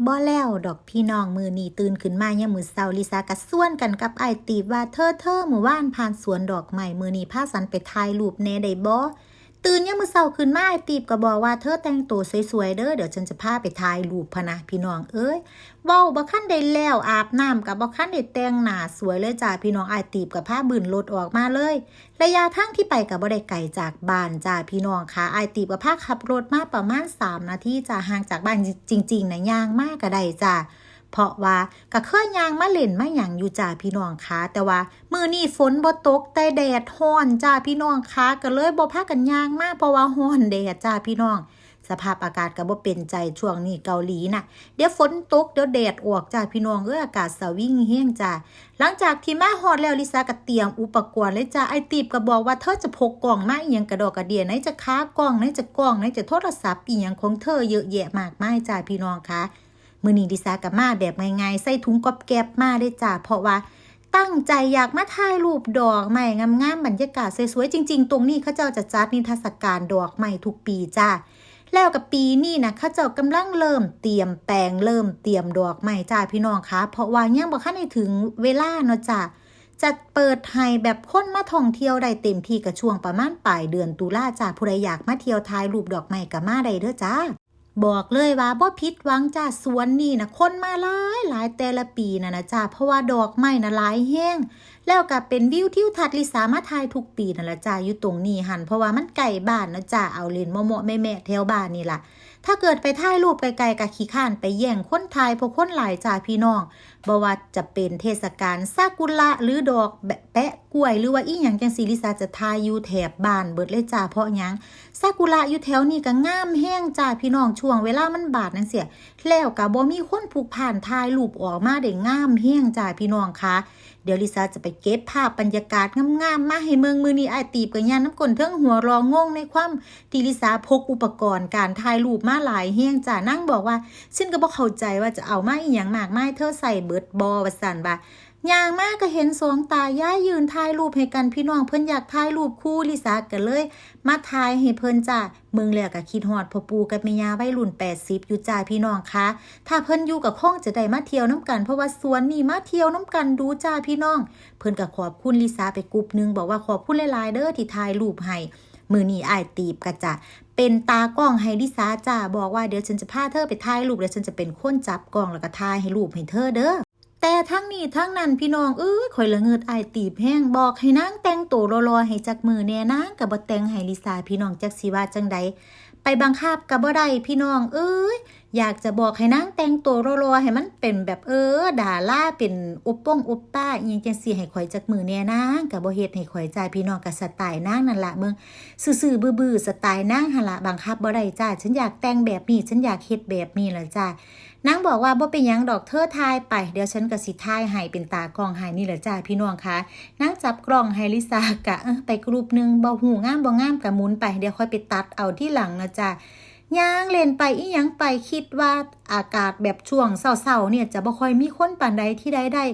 ບໍ່ແລ້ວດອກພີ່ນ້ອງ, ມື້ນີ້ຕື່ນຂຶ້ນມາຍາມມື້ເຊົ້າ ລິສາກໍຊວນກັນກັບອ້າຍຕີບວ່າ ເທີໆ ມື້ວານຜ່ານສວນດອກໄມ້ ມື້ນີ້ພາສັນໄປຖ່າຍຮູບແດ່ໄດ້ບໍ່? ຕື່ນຍາມມື້ເຊົ້າຂຶ້ນມາ ອ້າຍຕີບກໍບອກວ່າ ເທີແຕ່ງໂຕສວຍໆເດີ ດຽວສັນຈະພາໄປຖ່າຍຮູບ ພະນະ. ພີ່ນ້ອງເອີຍ ເວົ້າບໍ່ທັນໄດ້ແລ້ວ ອາບນ້ຳກໍບໍ່ທັນໄດ້ແຕ່ງໜ້າສວຍເລີຍຈ້າ ພີ່ນ້ອງ, ອ້າຍຕີບກໍພາບຶ້ນລົດອອກມາເລີຍ. ໄລຍະທາງທີ່ໄປກໍບໍ່ໄດ້ໄກຈາກບ້ານຈ້າ ພີ່ນ້ອງຂາ. ອ້າຍຕີບກໍພາຂັບລົດມາປະມານສາມນາທີຈ້າ, ຫ່າງຈາກບ້ານຈິງໆນະ ຍ່າງມາກໍໄດ້ຈ້າ, ເພາະວ່າກໍເຄີຍຍ່າງມາຫຼິ້ນມາຫຍັງຢູ່ຈ້າ ພີ່ນ້ອງຂາ. ແຕ່ວ່າມື້ນີ້ຝົນບໍ່ຕົກ ແຕ່ແດດຮ້ອນຈ້າ ພີ່ນ້ອງຂາ, ກໍເລີຍບໍ່ພາກັນຍ່າງມາ ເພາະວ່າຮ້ອນແດດຈ້າ ພີ່ນ້ອງ. ສະພາບອາກາດກໍບໍ່ເປັນໃຈ ຊ່ວງນີ້ເກົາຫຼີນະ ດຽວຝົນຕົກ ດຽວແດດອອກຈ້າ ພີ່ນ້ອງເອີຍ, ອາກາດສະວິງແຮງຈ້າ. ຫຼັງຈາກທີ່ມາຮອດແລ້ວ ລິສາກໍຕຽມອຸປະກອນເລີຍຈ້າ. ອ້າຍຕີບກໍບອກວ່າ ເທີຈະພົກກ້ອງມາອີ່ຫຍັງກະດອກກະເດຍ ໄນຈະຂາກ້ອງ ໄນຈະກ້ອງ ໄນຈະໂທລະສັບ ອີ່ຫຍັງຂອງເທີເຍອະແຍະມາກມາຍຈ້າ ພີ່ນ້ອງຂາ. ມື້ນີ້ລິສາກໍມາແບບງ່າຍໆ ໃສ່ຖົງກອບແກັບມາເດ້ຈ້າ, ເພາະວ່າຕັ້ງໃຈຢາກມາຖ່າຍຮູບດອກໄມ້ງາມໆ ບັນຍາກາດສວຍໆ. ຈິງໆ ຕົງນີ້ເຂົາເຈົ້າຈະຈັດນິທັດສະການດອກໄມ້ທຸກປີຈ້າ. ແລ້ວກໍປີນີ້ນະ ເຂົາເຈົ້າກຳລັງເລີ່ມຕຽມແປງ ເລີ່ມຕຽມດອກໄມ້ຈ້າ ພີ່ນ້ອງຂາ, ເພາະວ່າຍັງບໍ່ທັນໄດ້ເຖິງເວລາເນາະຈ້າ. ຈະເປີດໃຫ້ແບບຄົນມາທ່ອງທ່ຽວໄດ້ເຕັມທີ່ກໍຊ່ວງປະມານປາຍເດືອນຕຸລາຈ້າ. ຜູ້ໃດຢາກມາທ່ຽວຖ່າຍຮູບດອກໄມ້ກໍມາໄດ້ເດີຈ້າ. ບອກເລີຍວ່າບໍ່ຜິດຫວັງຈ້າ, ສວນນີ້ນະຄົນມາຫຼາຍໆແຕ່ລະປີນັ້ນນະຈ້າ, ເພາະວ່າດອກໄມ້ນະຫຼາຍແຮງ. ແລ້ວກໍເປັນວິວທິວທັດ ລິສາມາຖ່າຍທຸກປີນັ້ນລະຈ້າ ຢູ່ຕົງນີ້ຫັ້ນ, ເພາະວ່າມັນໃກ້ບ້ານນະຈ້າ, ເອົາຫຼິ້ນເມາະໆແມະໆແຖວບ້ານນີ້ລະ. ຖ້າເກີດໄປຖ່າຍຮູບໄກໆ ກໍຂີ້ຄ້ານໄປແຍ່ງຄົນຖ່າຍ ເພາະຄົນຫຼາຍຈ້າ ພີ່ນ້ອງ. ບໍ່ວ່າຈະເປັນເທດສະການຊາກຸຣະ ຫຼື ດອກແປະກ້ວຍ ຫຼືວ່າອີ່ຫຍັງຈັ່ງຊີ້ ລິສາຈະຖ່າຍຢູ່ແຖບບ້ານເບິດເລີຍຈ້າ. ເພາະຫຍັງ? ຊາກຸຣະຢູ່ແຖວນີ້ກໍງາມແຮງຈ້າ ພີ່ນ້ອງ, ຊ່ວງເວລາມັນບານຈັ່ງຊີ້ ແລ້ວກໍບໍ່ມີຄົນຜຸກຜ່ານ ຖ່າຍຮູບອອກມາໄດ້ງາມແຮງຈ້າ ພີ່ນ້ອງຂາ. ດຽວລິສາຈະໄປເກັບພາບບັນຍາກາດງາມໆມາໃຫ້ເບິ່ງ. ມື້ນີ້ອ້າຍຕີບກໍຍ່າງນຳກົ້ນເທິງຫົວລໍງົງໃນຄວາມທີ່ລິສາພົກອຸປະກອນການຖ່າຍຮູບມາຫຼາຍແຮງຈ້າ. ນາງບອກວ່າ ເຊິ່ງກໍບໍ່ເຂົ້າໃຈວ່າຈະເອົາມາອີ່ຫຍັງມາກມາຍ, ເທີໃສ່ເບິດບໍ່ ວ່າຊັ້ນວ່າ. ຍ່າງມາກໍເຫັນສອງຕາຍາຍຢືນຖ່າຍຮູບໃຫ້ກັນ ພີ່ນ້ອງ, ເພິ່ນຢາກຖ່າຍຮູບຄູ່ ລິສາກໍເລີຍມາຖ່າຍໃຫ້ເພິ່ນຈ້າ. ເບິ່ງແລ້ວກໍຄິດຮອດພໍ່ປູ່ກັບແມ່ຍ່າໄວລຸ້ນແປດສິບຢູ່ຈ້າ ພີ່ນ້ອງຂາ. ຖ້າເພິ່ນຢູ່ກໍຄົງຈະໄດ້ມາທ່ຽວນຳກັນ, ເພາະວ່າສວນນີ້ມາທ່ຽວນຳກັນດູຈ້າ ພີ່ນ້ອງ. ເພິ່ນກໍຂອບຄຸນລິສາໄປກຸບໜຶ່ງ, ບອກວ່າຂອບຄຸນຫຼາຍໆເດີທີ່ຖ່າຍຮູບໃຫ້. ມື້ນີ້ອ້າຍຕີບກໍຈະເປັນຕາກ້ອງໃຫ້ລິສາຈ້າ, ບອກວ່າ ດຽວເຊິ່ງຈະພາເທີໄປຖ່າຍຮູບ, ດຽວເຊິ່ງຈະເປັນຄົນຈັບກ້ອງ ແລ້ວກໍຖ່າຍໃຫ້ຮູບໃຫ້ເທີເດີ. ແຕ່ທັງນີ້ທັງນັ້ນ ພີ່ນ້ອງເອີຍ, ຂ້ອຍລະງືດອ້າຍຕີບແຮງ. ບອກໃຫ້ນາງແຕ່ງໂຕຫຼໍ່ໆໃຫ້ຈັກມື້ແດ່, ນາງກໍບໍ່ແຕ່ງໃຫ້ລິສາ, ພີ່ນ້ອງ, ຈັກຊິວ່າຈັ່ງໃດ. ໄປບັງຄັບກໍບໍ່ໄດ້ ພີ່ນ້ອງເອີຍ. ຢາກຈະບອກໃຫ້ນາງແຕ່ງໂຕຫຼໍ່ໆ ໃຫ້ມັນເປັນແບບ ເອີ ດາລາ ເປັນໂອປ້ງໂອປ້າອີ່ຫຍັງຈັ່ງຊີ້ໃຫ້ຂ້ອຍຈັກມື້ແດ່, ນາງກໍບໍ່ເຮັດໃຫ້ຂ້ອຍຈ້າ ພີ່ນ້ອງ. ກໍສະໄຕນາງນັ້ນລະ, ເບິ່ງ ຊື່ໆບື້ໆ ສະໄຕນາງຫັ້ນລະ, ບັງຄັບບໍ່ໄດ້ຈ້າ. ສັນຢາກແຕ່ງແບບນີ້, ສັນຢາກເຮັດແບບນີ້ລະຈ້າ. ນາງບອກວ່າ ບໍ່ເປັນຫຍັງດອກ, ເທີຖ່າຍໄປ, ດຽວສັນກໍຊິຖ່າຍໃຫ້, ເປັນຕາກ້ອງໃຫ້ນີ້ລະຈ້າ ພີ່ນ້ອງຂາ. ນາງຈັບກ້ອງໃຫ້ລິສາ ກະ ເອີ ໄປກຣຸບໜຶ່ງ, ບໍ່ຮູ້ງາມບໍ່ງາມກະໝູນໄປ, ດຽວຄ່ອຍໄປຕັດເອົາທີຫຼັງນະຈ້າ. ຍ່າງເລ່ນໄປອີ່ຫຍັງໄປ, ຄິດວ່າອາກາດແບບຊ່ວງເຊົ້າໆນີ້ຈະບໍ່ຄ່ອຍມີຄົນປານໃດ, ທີ່ໃດໄດ້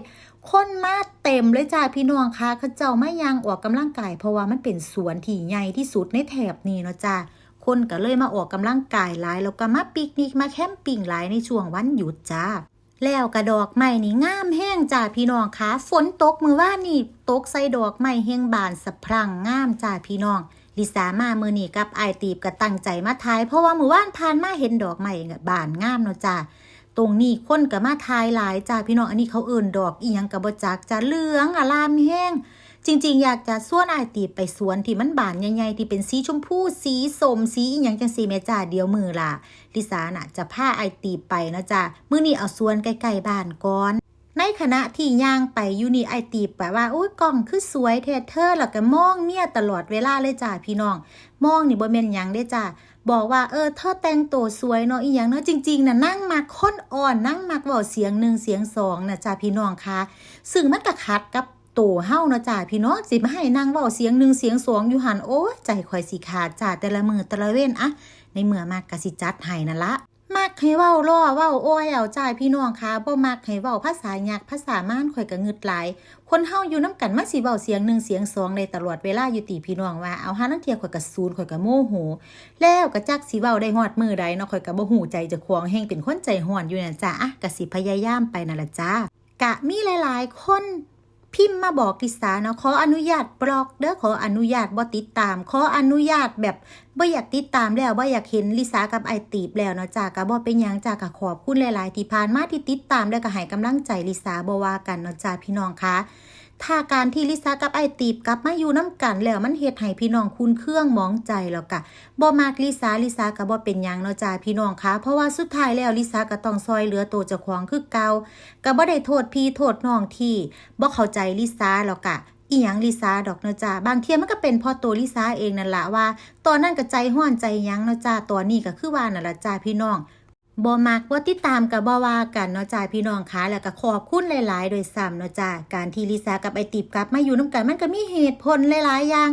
ຄົນມາເຕັມເລີຍຈ້າ ພີ່ນ້ອງຂາ. ເຂົາເຈົ້າມາຍ່າງອອກກຳລັງກາຍ, ເພາະວ່າມັນເປັນສວນທີ່ໃຫຍ່ທີ່ສຸດໃນແຖບນີ້ເນາະຈ້າ. ຄົນກໍເລີຍມາອອກກຳລັງກາຍຫຼາຍ, ແລ້ວກໍມາປິກນິກ ມາແຄມປິງຫຼາຍໃນຊ່ວງວັນຢຸດຈ້າ. ແລ້ວກະດອກໄມ້ນີ້ງາມແຮງຈ້າ ພີ່ນ້ອງຂາ. ຝົນຕົກມື້ວານນີ້ ຕົກໃສ່ດອກໄມ້ແຮງບານສະພຣັ່ງງາມຈ້າ ພີ່ນ້ອງ. ລິສາມາມື້ນີ້ກັບອ້າຍຕີບກໍຕັ້ງໃຈມາຖ່າຍ, ເພາະວ່າມື້ວານຜ່ານມາເຫັນດອກໄມ້ບານງາມເນາະຈ້າ. ຕົງນີ້ຄົນກໍມາຖ່າຍຫຼາຍຈ້າ ພີ່ນ້ອງ. ອັນນີ້ເຂົາເອີ້ນດອກອີ່ຫຍັງກໍບໍ່ຈັກຈ້າ, ເຫຼືອງອາລາມແຮງ. ຈິງໆ ຢາກຈະຊວນອ້າຍຕີບໄປສວນທີ່ມັນບານໃຫຍ່ໆ ທີ່ເປັນສີຊົມພູ ສີສົ້ມ ສີອີ່ຫຍັງຈັ່ງຊີ້ແມ່ຈ້າ. ດຽວມື້ລະ ລິສານະຈະພາອ້າຍຕີບໄປເນາະຈ້າ. ມື້ນີ້ເອົາສວນໃກ້ໆບ້ານກ່ອນ. ໃນຂະນະທີ່ຍ່າງໄປຢູ່ນີ້ ອ້າຍຕີບກະວ່າ ໂອ້ຍ ກ້ອງຄືສວຍແທ້ເທີ, ແລ້ວກະມອງເມຍຕະຫຼອດເວລາເລີຍຈ້າ ພີ່ນ້ອງ. ມອງນີ້ບໍ່ແມ່ນຫຍັງເດ້ຈ້າ, ບອກວ່າ ເອີ ເທີແຕ່ງໂຕສວຍເນາະ ອີ່ຫຍັງເນາະ. ຈິງໆນະ ນາງມັກຄົນອ່ອນ, ນາງມັກເວົ້າສຽງໜຶ່ງສຽງສອງນະຈ້າ ພີ່ນ້ອງຂາ. ຊຶ່ງມັນກະຂັດກັບ ໂຕເຮົາເນາະຈ້າ ພີ່ນ້ອງ, ຊິມາໃຫ້ນັ່ງເວົ້າສຽງໜຶ່ງສຽງສອງຢູ່ຫັ້ນ, ໂອ້ຍ ໃຈຂ້ອຍຊິຂາດຈ້າ ແຕ່ລະມື້ແຕ່ລະເວັນ. ອະ ໃນເມື່ອມັກກະຊິຈັດໃຫ້ນັ້ນລະ. ມັກໃຫ້ເວົ້າລໍ້ເວົ້າອອຍເອົາຈ້າພີ່ນ້ອງຂາ ບໍ່ມັກໃຫ້ເວົ້າພາສາຫຍັກພາສາມານ ຂ້ອຍກໍງຶດຫຼາຍ. ຄົນເຮົາຢູ່ນຳກັນມັນຊິເວົ້າສຽງໜຶ່ງສຽງສອງໄດ້ຕະຫຼອດເວລາຢູ່ຕິພີ່ນ້ອງວ່າ? ເອົາ ຫາລາງເທື່ອຂ້ອຍກໍສູນ ຂ້ອຍກໍໂມໂຫ ແລ້ວກໍຈັກຊິເວົ້າໄດ້ຮອດມື້ໃດເນາະ ຂ້ອຍກໍບໍ່ຮູ້ໃຈເຈົ້າຂອງ ແຮ່ງເປັນຄົນໃຈຮ້ອນຢູ່ນັ້ນຈ້າ. ອະ ກໍຊິພະຍາຍາມໄປນັ້ນລະຈ້າ. ກະມີຫຼາຍໆຄົນພິມມາບອກລິສາເນາະ ຂໍອະນຸຍາດບລັອກເດີ ຂໍອະນຸຍາດບໍ່ຕິດຕາມ ຂໍອະນຸຍາດແບບບໍ່ຢາກຕິດຕາມແລ້ວ ບໍ່ຢາກເຫັນລິສາກັບອ້າຍຕີບແລ້ວເນາະຈ້າ. ກະບໍ່ເປັນຫຍັງຈ້າ ກະຂອບຄຸນຫຼາຍໆທີ່ຜ່ານມາທີ່ຕິດຕາມ ແລ້ວກະໃຫ້ກຳລັງໃຈລິສາ ບໍ່ວ່າກັນເນາະຈ້າພີ່ນ້ອງຂາ. ຖ້າການທີ່ລິສາກັບອ້າຍຕີບກັບມາຢູ່ນຳກັນແລ້ວ ມັນເຮັດໃຫ້ພີ່ນ້ອງຂຸ້ນເຄືອງໝອງໃຈ ແລ້ວກະບໍ່ມັກລິສາ ລິສາກະບໍ່ເປັນຫຍັງເນາະຈ້າພີ່ນ້ອງຂາ ເພາະວ່າສຸດທ້າຍແລ້ວລິສາກະຕ້ອງຊ່ອຍເຫຼືອໂຕເຈົ້າຂອງຄືເກົ່າ. ກໍບໍ່ໄດ້ໂທດພີ່ໂທດນ້ອງທີ່ບໍ່ເຂົ້າໃຈລິສາ ແລ້ວກະອີ່ຫຍັງລິສາດອກເນາະຈ້າ. ບາງເທື່ອມັນກໍເປັນເພາະໂຕລິສາເອງນັ້ນລະ ວ່າຕອນນັ້ນກໍໃຈຮ້ອນໃຈຫຍັງເນາະຈ້າ. ຕອນນີ້ກໍຄືວ່ານັ້ນລະຈ້າພີ່ນ້ອງ ບໍ່ມັກບໍ່ຕິດຕາມກໍບໍ່ວ່າກັນເນາະຈ້າພີ່ນ້ອງຂາ. ແລ້ວກໍຂອບຄຸນຫຼາຍໆດ້ວຍຊ້ຳເນາະຈ້າ. ການທີ່ລິສາກັບອ້າຍຕີບກັບມາຢູ່ນຳກັນ ມັນກໍມີເຫດຜົນຫຼາຍໆຢ່າງ.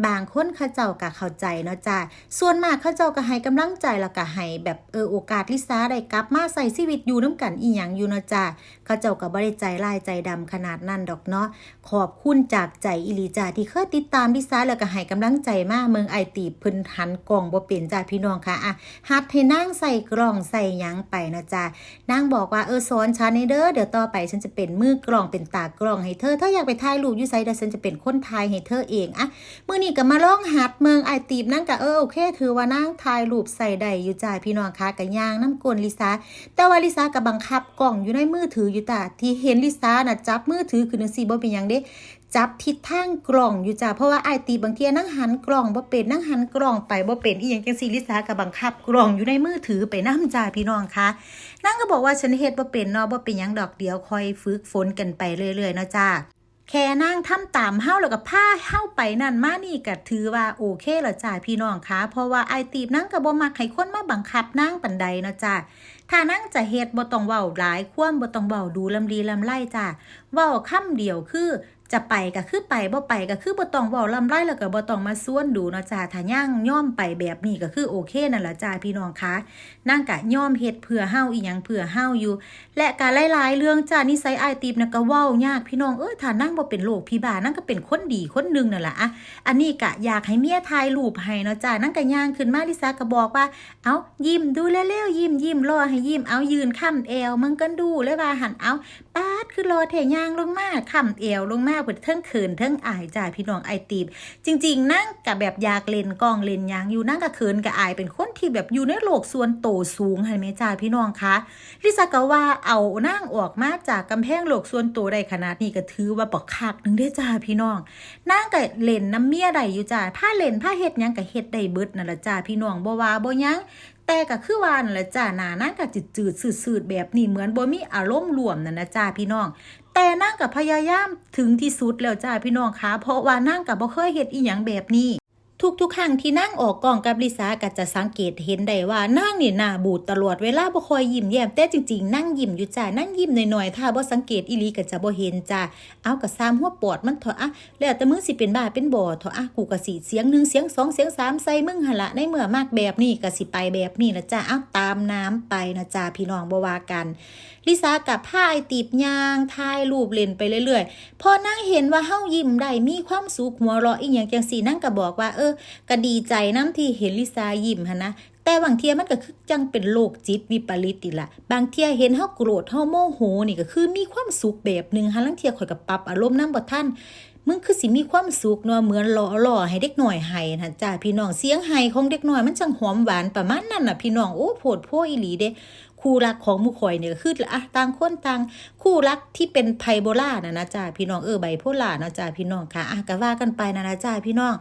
ບາງຄົນເຂົາເຈົ້າກໍເຂົ້າໃຈເນາະຈ້າ. ສ່ວນມາກເຂົາເຈົ້າກໍໃຫ້ກຳລັງໃຈ ແລ້ວກໍໃຫ້ແບບ ເອີ ໂອກາດລິສາໄດ້ກັບມາໃຊ້ຊີວິດຢູ່ນຳກັນອີ່ຫຍັງຢູ່ເນາະຈ້າ. ເຂົາເຈົ້າກໍບໍ່ໄດ້ໃຈຮ້າຍໃຈດຳຂະໜາດນັ້ນດອກເນາະ. ຂອບຄຸນຈາກໃຈອີ່ຫຼີຈ້າ ທີ່ເຄີຍຕິດຕາມລິສາ ແລ້ວກໍໃຫ້ກຳລັງໃຈມາ. ເບິ່ງອ້າຍຕີບເພິ່ນຫັນກ້ອງບໍ່ເປັນຈ້າພີ່ນ້ອງຂາ. ອະ ຫັດໃຫ້ນາງໃສ່ກ້ອງໃສ່ຫຍັງໄປເນາະຈ້າ. ນາງບອກວ່າ ເອີ ສອນສັນແດ່ເດີ ດຽວຕໍ່ໄປສັນຈະເປັນມືກ້ອງເປັນຕາກ້ອງໃຫ້ເທີ. ເທີຢາກໄປຖ່າຍຮູບຢູ່ໃສ ດຽວສັນຈະເປັນຄົນຖ່າຍໃຫ້ເທີເອງ. ອະ ມື້ນີ້ກໍມາລອງຫັດເບິ່ງ ອ້າຍຕີບນາງກໍ ເອີ ໂອເຄ ຖືວ່ານາງຖ່າຍຮູບໃຊ້ໄດ້ຢູ່ຈ້າພີ່ນ້ອງຂາ. ກໍຍ່າງນຳກົ້ນລິສາ ແຕ່ວ່າລິສາກໍບັງຄັບກ້ອງຢູ່ໃນມືຖືຢູ່ຈ້າ. ທີ່ເຫັນລິສານະຈັບມືຖືຂຶ້ນຈັ່ງຊີ້ ບໍ່ເປັນຫຍັງເດ້ ຈັບທິດທາງກ້ອງຢູ່ຈ້າ. ເພາະວ່າອ້າຍຕີບບາງເທື່ອນາງຫັນກ້ອງບໍ່ເປັນ ນາງຫັນກ້ອງໄປບໍ່ເປັນອີ່ຫຍັງຈັ່ງຊີ້ ລິສາກໍບັງຄັບກ້ອງຢູ່ໃນມືຖືໄປນຳຈ້າພີ່ນ້ອງຂາ. ນາງກໍບອກວ່າ ສັນເຮັດບໍ່ເປັນເນາະ ບໍ່ເປັນຫຍັງດອກ ດຽວຄ່ອຍຝຶກຝົນກັນໄປເລື້ອຍໆເນາະຈ້າ. ແຄ່ນາງທຳຕາມເຮົາ ແລ້ວກໍພາເຮົາໄປນັ້ນມານີ້ ກໍຖືວ່າໂອເຄແລ້ວຈ້າພີ່ນ້ອງຂາ. ເພາະວ່າອ້າຍຕີບນາງກໍບໍ່ມັກໃຫ້ຄົນມາບັງຄັບນາງປານໃດເນາະຈ້າ. ຖ້ານາງຈະເຮັດ ບໍ່ຕ້ອງເວົ້າຫຼາຍຄວາມ ບໍ່ຕ້ອງເວົ້າດູລຳລີລຳໄລຈ້າ. ເວົ້າຄຳດຽວຄື ຈະໄປກໍຄືໄປ ບໍ່ໄປກໍຄືບໍ່ຕ້ອງເວົ້າລຳໄລ ແລ້ວກໍບໍ່ຕ້ອງມາຊວນດູເນາະຈ້າ. ຖ້ານາງຍອມໄປແບບນີ້ກໍຄືໂອເຄນັ້ນລະຈ້າພີ່ນ້ອງຂາ. ນາງກະຍອມເຮັດເພື່ອເຮົາ ອີ່ຫຍັງເພື່ອເຮົາຢູ່ ແລະກະຫຼາຍໆເລື່ອງຈ້າ. ນິໄສອ້າຍຕີບນະກະເວົ້າຍາກພີ່ນ້ອງເອີຍ. ຖ້ານາງບໍ່ເປັນໂລກຜີບ້າ ນາງກະເປັນຄົນດີຄົນໜຶ່ງນັ້ນລະ. ອະ ອັນນີ້ກະຢາກໃຫ້ເມຍຖ່າຍຮູບໃຫ້ເນາະຈ້າ. ນາງກະຍ່າງຂຶ້ນມາ ລິສາກະບອກວ່າ ເອົ້າ ຍິ້ມດູເລັວໆ ຍິ້ມ ຍິ້ມ ລໍໃຫ້ຍິ້ມ ເອົາ ຍື່ນຄ້ຳແອວເບິ່ງກັນດູ ເລີຍວ່າຫັ້ນ. ເອົ້າ ປາດ ຄືຫຼໍ່ແທ້ ຍ່າງລົງມາ ຄ້ຳແອວລົງມາພຸ້ນ ເທິງເຂີນເທິງອາຍຈ້າພີ່ນ້ອງ. ອ້າຍຕີບ ຈິງໆ ນາງກະແບບຢາກເລ່ນກ້ອງເລ່ນຫຍັງຢູ່ ນາງກະເຂີນກະອາຍ ເປັນຄົນທີ່ແບບຢູ່ໃນໂລກສ່ວນໂຕສູງຫັ້ນແໝ່ຈ້າພີ່ນ້ອງຂາ. ລິສາກະວ່າເອົານາງອອກມາຈາກກຳແພງໂລກສ່ວນໂຕໄດ້ຂະໜາດນີ້ ກະຖືວ່າບັກຄັກໜຶ່ງເດ້ຈ້າພີ່ນ້ອງ. ນາງກະເລ່ນນຳເມຍໄດ້ຢູ່ຈ້າ ພາເລ່ນພາເຮັດຫຍັງກະເຮັດໄດ້ເບິດນັ້ນລະຈ້າພີ່ນ້ອງ ບໍ່ວ່າບໍ່ຫຍັງ. ແຕ່ກໍຄືວ່ານັ້ນລະຈ້າ ໜ້ານາງກໍຈືດໆ ຊືດໆ ແບບນີ້ ເໝືອນບໍ່ມີອາລົມຮ່ວມນັ້ນນະຈ້າພີ່ນ້ອງ. ແຕ່ນາງກໍພະຍາຍາມເຖິງທີ່ສຸດແລ້ວຈ້າພີ່ນ້ອງຂາ ເພາະວ່ານາງກໍບໍ່ເຄີຍເຮັດອີ່ຫຍັງແບບນີ້. ທຸກໆຄັ້ງທີ່ນາງອອກກ້ອງກັບລິສາ ກໍຈະສັງເກດເຫັນໄດ້ວ່ານາງນີ້ໜ້າບູດຕະຫຼອດເວລາ ບໍ່ຄ່ອຍຍິ້ມແຍ້ມ. ແຕ່ຈິງໆ ນາງຍິ້ມຢູ່ຈ້າ ນາງຍິ້ມໜ້ອຍໆ ຖ້າບໍ່ສັງເກດອີ່ຫຼີກໍຈະບໍ່ເຫັນຈ້າ. ເອົາ ກໍຊ່າງຫົວປອດມັນເຖາະ ອະ ແລ້ວແຕ່ມຶງຊິເປັນບ້າເປັນບໍ່ເຖາະ ອະ ກູກະຊິສຽງໜຶ່ງສຽງສອງສຽງສາມໃສ່ມຶງຫັ້ນລະ ໃນເມື່ອມັກແບບນີ້ກະຊິໄປແບບນີ້ລະຈ້າ. ເອົາ ຕາມນ້ຳໄປນະຈ້າພີ່ນ້ອງ ບໍ່ວ່າກັນ. ລິສາກະພາອ້າຍຕີບຍ່າງຖ່າຍຮູບເລ່ນໄປເລື້ອຍໆ. ພໍນາງເຫັນວ່າເຮົາຍິ້ມໄດ້ ມີຄວາມສຸກ ຫົວເລາະອີ່ຫຍັງຈັ່ງຊີ້ ນາງກະບອກວ່າ ເອີ ກະດີໃຈນຳທີ່ເຫັນລິສາຍິ້ມຫັ້ນນະ. ແຕ່ບາງເທື່ອມັນກໍຄືຈັ່ງເປັນໂລກຈິດວິປະລິດນີ້ລະ ບາງເທື່ອເຫັນເຮົາໂກຣດເຮົາໂມໂຫນີ້ກໍຄືມີຄວາມສຸກແບບໜຶ່ງ ຫາລາງເທື່ອຂ້ອຍກໍປັບອາລົມນຳບໍ່ທັນ. ມຶງຄືຊິມີຄວາມສຸກເນາະ ເໝືອນຫຼໍ່ໆໃຫ້ເດັກນ້ອຍໄຫ້ຫັ້ນຈ້າພີ່ນ້ອງ ສຽງໄຫ້ຂອງເດັກນ້ອຍມັນຈັ່ງຫອມຫວານ ປະມານນັ້ນນະພີ່ນ້ອງ. ໂອ້ ໂພດໂພອີ່ຫຼີເດ້ ຄູ່ລັກຂອງໝູ່ຂ້ອຍນີ້ກໍຄື ອະ ຕ່າງຄົນຕ່າງ ຄູ່ລັກທີ່ເປັນໄພໂບລານຫັ້ນນະຈ້າພີ່ນ້ອງ ເອີ ໄບໂພລາເນາະຈ້າພີ່ນ້ອງຂາ. ອະ ກໍວ່າກັນໄປນັ້ນລະຈ້າພີ່ນ້ອງ.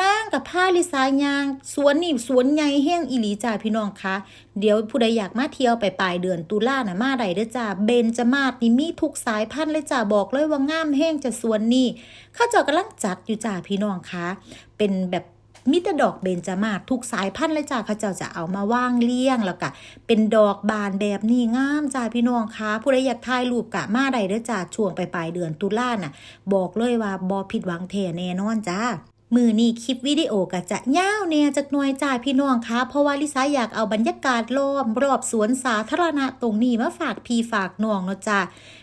ນາງກໍພາລິສາຍ່າງ ສວນນີ້ສວນໃຫຍ່ແຮງອີ່ຫຼີຈ້າພີ່ນ້ອງຂາ. ດຽວຜູ້ໃດຢາກມາທ່ຽວໄປປາຍເດືອນຕຸລານະ ມາໄດ້ເດີຈ້າ. ເບນຈະມາດນີ້ມີທຸກສາຍພັນເລີຍຈ້າ ບອກເລີຍວ່າງາມແຮງຈ້າສວນນີ້. ເຂົາເຈົ້າກຳລັງຈັດຢູ່ຈ້າພີ່ນ້ອງຂາ ເປັນແບບມີແຕ່ດອກເບນຈະມາດທຸກສາຍພັນເລີຍຈ້າ. ເຂົາເຈົ້າຈະເອົາມາວາງລຽງ ແລ້ວກະເປັນດອກບານແບບນີ້ ງາມຈ້າພີ່ນ້ອງຂາ. ຜູ້ໃດຢາກຖ່າຍຮູບກະມາໄດ້ເດີຈ້າ ຊ່ວງປາຍໆເດືອນຕຸລານະ ບອກເລີຍວ່າບໍ່ຜິດຫວັງແທ້ແນ່ນອນຈ້າ. ມື້ນີ້ຄລິບວິດີໂອກໍຈະຍາວແດ່ຈັກໜ່ອຍຈ້າພີ່ນ້ອງຄະ ເພາະວ່າລິສາຢາກເອົາບັນຍາກາດລ້ອມຮອບສວນສາທາລະນະຕົງນີ້ມາຝາກພີ່ຝາກນ້ອງເນາະຈ້າ.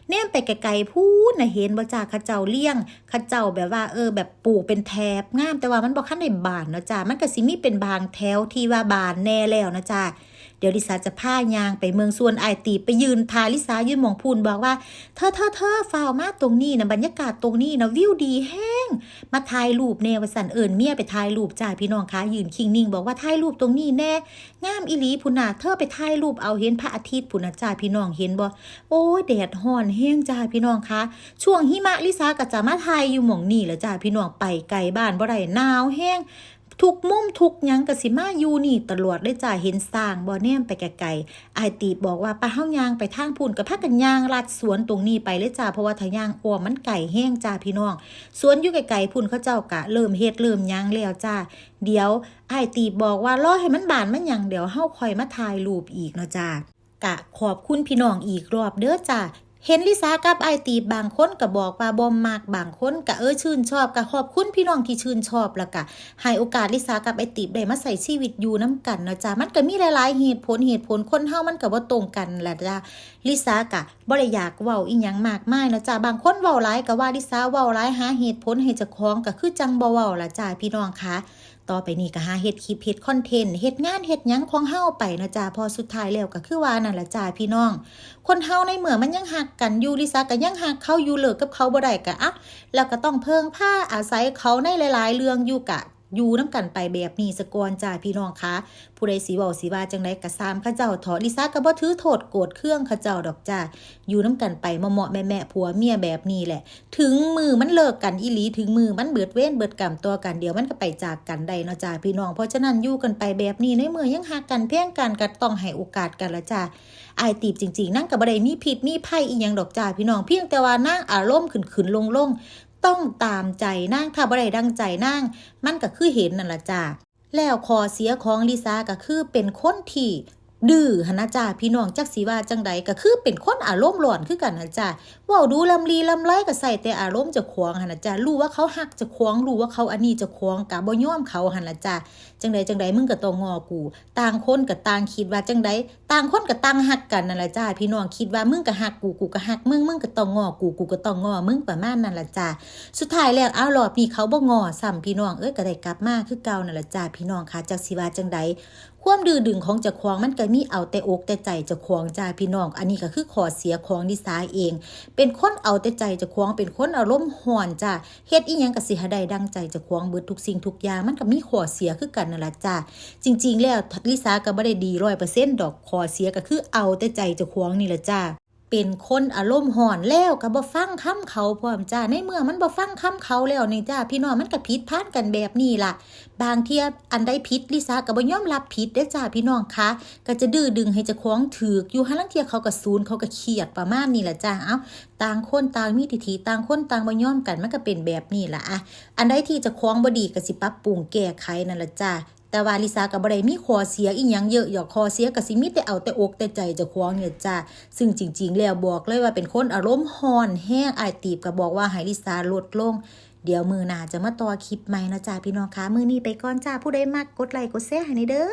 ແນມໄປໄກໆພຸ້ນນະ ເຫັນບໍ່ຈ້າ ເຂົາເຈົ້າລຽງ ເຂົາເຈົ້າແບບວ່າ ເອີ ແບບປູກເປັນແຖບງາມ ແຕ່ວ່າມັນບໍ່ທັນໄດ້ບານເນາະຈ້າ ມັນກໍຊິມີເປັນບາງແຖວທີ່ວ່າບານແດ່ແລ້ວເນາະຈ້າ. ດຽວລິສາຈະພາຍ່າງໄປເບິ່ງ ສ່ວນອ້າຍຕີບໄປຢືນຖ້າລິສາຢູ່ໝ່ອງພຸ້ນ ບອກວ່າ ເທີໆໆ ຟ້າວມາຕົງນີ້ນະ ບັນຍາກາດຕົງນີ້ນະ ວິວດີແຮງ ມາຖ່າຍຮູບແດ່ ວ່າຊັ້ນ. ເອີ້ນເມຍໄປຖ່າຍຮູບຈ້າພີ່ນ້ອງຄະ ຢືນຄິງນິ່ງ ບອກວ່າ ຖ່າຍຮູບຕົງນີ້ແດ່ ງາມອີ່ຫຼີພຸ້ນນະ ເທີໄປຖ່າຍຮູບເອົາ ເຫັນພະອາທິດພຸ້ນນະຈ້າ ພີ່ນ້ອງເຫັນບໍ່? ໂອ້ຍ ແດດຮ້ອນແຮງຈ້າພີ່ນ້ອງຄະ ຊ່ວງຫິມະລິສາກໍຈະມາຖ່າຍຢູ່ໝ່ອງນີ້ລະຈ້າພີ່ນ້ອງ ໄປໄກບ້ານບໍ່ໄດ້ ໜາວແຮງ. ທຸກມຸມທຸກຫຍັງກໍຊິມາຢູ່ນີ້ຕະຫຼອດເລີຍຈ້າ. ເຫັນຊ້າງບໍ່ ແນມໄປໄກໆ ອ້າຍຕີບບອກວ່າ ໄປ ເຮົາຍ່າງໄປທາງພຸ້ນ ກໍພາກັນຍ່າງລັດສວນຕົງນີ້ໄປເລີຍຈ້າ ເພາະວ່າຖ້າຍ່າງອ້ອມມັນໄກແຮງຈ້າພີ່ນ້ອງ. ສວນຢູ່ໄກໆພຸ້ນ ເຂົາເຈົ້າກະເລີ່ມເຮັດເລີ່ມຫຍັງແລ້ວຈ້າ. ດຽວອ້າຍຕີບບອກວ່າ ລໍໃຫ້ມັນບານມາຫຍັງ ດຽວເຮົາຄ່ອຍມາຖ່າຍຮູບອີກເນາະຈ້າ. ກະຂອບຄຸນພີ່ນ້ອງອີກຮອບເດີຈ້າ. ເຫັນລິສາກັບອ້າຍຕີບ ບາງຄົນກໍບອກວ່າບໍ່ມັກ ບາງຄົນກໍ ເອີ ຊື່ນຊອບ ກໍຂອບຄຸນພີ່ນ້ອງທີ່ຊື່ນຊອບ ແລ້ວກະໃຫ້ໂອກາດລິສາກັບອ້າຍຕີບໄດ້ມາໃຊ້ຊີວິດຢູ່ນຳກັນເນາະຈ້າ. ມັນກໍມີຫຼາຍໆເຫດຜົນ ເຫດຜົນຄົນເຮົາມັນກໍບໍ່ຕົງກັນລະຈ້າ. ລິສາກະບໍ່ໄດ້ຢາກເວົ້າອີ່ຫຍັງມາກມາຍເນາະຈ້າ. ບາງຄົນເວົ້າຫຼາຍກໍວ່າລິສາເວົ້າຫຼາຍ ຫາເຫດຜົນໃຫ້ເຈົ້າຂອງ ກໍຄືຈັ່ງບໍ່ເວົ້າລະຈ້າ ພີ່ນ້ອງຄະ. ຕໍ່ໄປນີ້ກໍຫາເຮັດຄລິບ ເຮັດຄອນເທັນ ເຮັດງານເຮັດຫຍັງຂອງເຮົາໄປເນາະຈ້າ ເພາະສຸດທ້າຍແລ້ວກໍຄືວ່ານັ້ນລະຈ້າພີ່ນ້ອງ. ຄົນເຮົາໃນເມື່ອມັນຍັງຮັກກັນຢູ່ ລິສາກໍຍັງຮັກເຂົາຢູ່ ເລີກກັບເຂົາບໍ່ໄດ້ກໍ ເອົ້າ ແລ້ວກໍຕ້ອງເພິ່ງພາອາໄສເຂົາໃນຫຼາຍໆເລື່ອງຢູ່ ກະຢູ່ນຳກັນໄປແບບນີ້ສາກ່ອນຈ້າພີ່ນ້ອງຄະ. ຜູ້ໃດຊິເວົ້າຊິວ່າຈັ່ງໃດກໍຊ່າງເຂົາເຈົ້າເຖາະ ລິສາກໍບໍ່ຖືໂທດໂກດເຄືອງເຂົາເຈົ້າດອກຈ້າ. ຢູ່ນຳກັນໄປເໝາະໆແມະໆ ຜົວເມຍແບບນີ້ແຫຼະ ເຖິງມື້ມັນເລີກກັນອີ່ຫຼີ ເຖິງມື້ມັນເບິດເວນເບິດກຳຕໍ່ກັນ ດຽວມັນກໍໄປຈາກກັນໄດ້ເນາະຈ້າພີ່ນ້ອງ. ເພາະສະນັ້ນຢູ່ກັນໄປແບບນີ້ ໃນເມື່ອຍັງຮັກກັນແພງກັນ ກໍຕ້ອງໃຫ້ໂອກາດກັນລະຈ້າ. ອ້າຍຕີບຈິງໆ ນາງກໍບໍ່ໄດ້ມີພິດມີໄພອີ່ຫຍັງດອກຈ້າພີ່ນ້ອງ ພຽງແຕ່ວ່ານາງອາລົມຂຶ້ນໆລົງໆ ຕ້ອງຕາມໃຈນາງ ຖ້າບໍ່ໄດ້ດັ່ງໃຈນາງ ມັນກໍຄືເຫັນນັ້ນລະຈ້າ. ແລ້ວຂໍ້ເສຍຂອງລິສາກໍຄືເປັນຄົນທີ່ດື້ຫັ້ນນະຈ້າພີ່ນ້ອງ ຈັກຊິວ່າຈັ່ງໃດ ກໍຄືເປັນຄົນອາລົມຮ້ອນຄືກັນຫັ້ນຈ້າ. ເວົ້າດູລຳລີລຳໄລກໍໃສ່ແຕ່ອາລົມເຈົ້າຂອງຫັ້ນນະຈ້າ. ຮູ້ວ່າເຂົາຮັກເຈົ້າຂອງ ຮູ້ວ່າເຂົາອັນນີ້ເຈົ້າຂອງ ກໍບໍ່ຍອມເຂົາຫັ້ນລະຈ້າ. ຈັ່ງໃດຈັ່ງໃດ ມຶງກໍຕ້ອງງໍ້ກູ. ຕ່າງຄົນກໍຕ່າງຄິດວ່າຈັ່ງໃດ ຕ່າງຄົນກໍຕ່າງຮັກກັນນັ້ນລະຈ້າພີ່ນ້ອງ. ຄິດວ່າມຶງກໍຮັກກູ ກູກໍຮັກມຶງ ມຶງກໍຕ້ອງງໍ້ກູ ກູກໍຕ້ອງງໍ້ມຶງ ປະມານນັ້ນລະຈ້າ. ສຸດທ້າຍແລ້ວ ເອົາ ລອບນີ້ເຂົາບໍ່ງໍ້ຊ້ຳ ພີ່ນ້ອງເອີຍ ກໍໄດ້ກັບມາຄືເກົ່ານັ້ນລະຈ້າ ພີ່ນ້ອງຄະ. ຈັກຊິວ່າຈັ່ງໃດ ຄວາມດື້ດຶງຂອງເຈົ້າຂອງ ມັນກໍມີເອົາແຕ່ອົກແຕ່ໃຈເຈົ້າຂອງຈ້າ ພີ່ນ້ອງ. ອັນນີ້ກໍຄືຂໍ້ເສຍຂອງລິສາເອງ ເປັນຄົນເອົາແຕ່ໃຈເຈົ້າຂອງ ເປັນຄົນອາລົມຮ້ອນຈ້າ. ເຮັດອີ່ຫຍັງກໍຊິໃຫ້ໄດ້ດັ່ງໃຈເຈົ້າຂອງເບິດທຸກສິ່ງທຸກຢ່າງ ມັນກໍມີຂໍ້ເສຍຄືກັນນັ້ນລະຈ້າ. ຈິງໆແລ້ວລິສາກໍບໍ່ໄດ້ດີຮ້ອຍເປີເຊັນດອກ ຂໍ້ເສຍກໍຄືເອົາແຕ່ໃຈເຈົ້າຂອງນີ້ລະຈ້າ. ເປັນຄົນອາລົມຮ້ອນແລ້ວກໍບໍ່ຟັງຄຳເຂົາພ້ອມຈ້າ. ໃນເມື່ອມັນບໍ່ຟັງຄຳເຂົາແລ້ວນີ້ຈ້າ ພີ່ນ້ອງ ມັນກໍຜິດຜ່ານກັນແບບນີ້ລະ. ບາງເທື່ອອັນໃດຜິດ ລິສາກໍບໍ່ຍອມຮັບຜິດເດ້ຈ້າ ພີ່ນ້ອງຄະ. ກໍຈະດື້ດຶງໃຫ້ເຈົ້າຂອງຖືກຢູ່ ຫາລາງເທື່ອເຂົາກໍສູນ ເຂົາກໍຄຽດ ປະມານນີ້ລະຈ້າ. ເອົ້າ ຕ່າງຄົນຕ່າງມີທິດຖິ ຕ່າງຄົນຕ່າງບໍ່ຍອມກັນ ມັນກໍເປັນແບບນີ້ລະ. ອະ ອັນໃດທີ່ເຈົ້າຂອງບໍ່ດີກໍຊິປັບປຸງແກ້ໄຂນັ້ນລະຈ້າ. ແຕ່ວ່າລິສາກໍບໍ່ໄດ້ມີຂໍ້ເສຍອີ່ຫຍັງເຍອະດອກ ຂໍ້ເສຍກໍຊິມີແຕ່ເອົາແຕ່ອົກແຕ່ໃຈເຈົ້າຂອງນີ້ລະຈ້າ. ຊຶ່ງຈິງໆແລ້ວບອກເລີຍວ່າເປັນຄົນອາລົມຮ້ອນແຮງ ອ້າຍຕີບກໍບອກວ່າໃຫ້ລິສາລົດລົງ. ດຽວມື້ໜ້າຈະມາຕໍ່ຄລິບໃໝ່ເນາະຈ້າ ພີ່ນ້ອງຄະ. ມື້ນີ້ໄປກ່ອນຈ້າ ຜູ້ໃດມັກກົດໄລ້ກົດແຊໃຫ້ແດ່ເດີ້.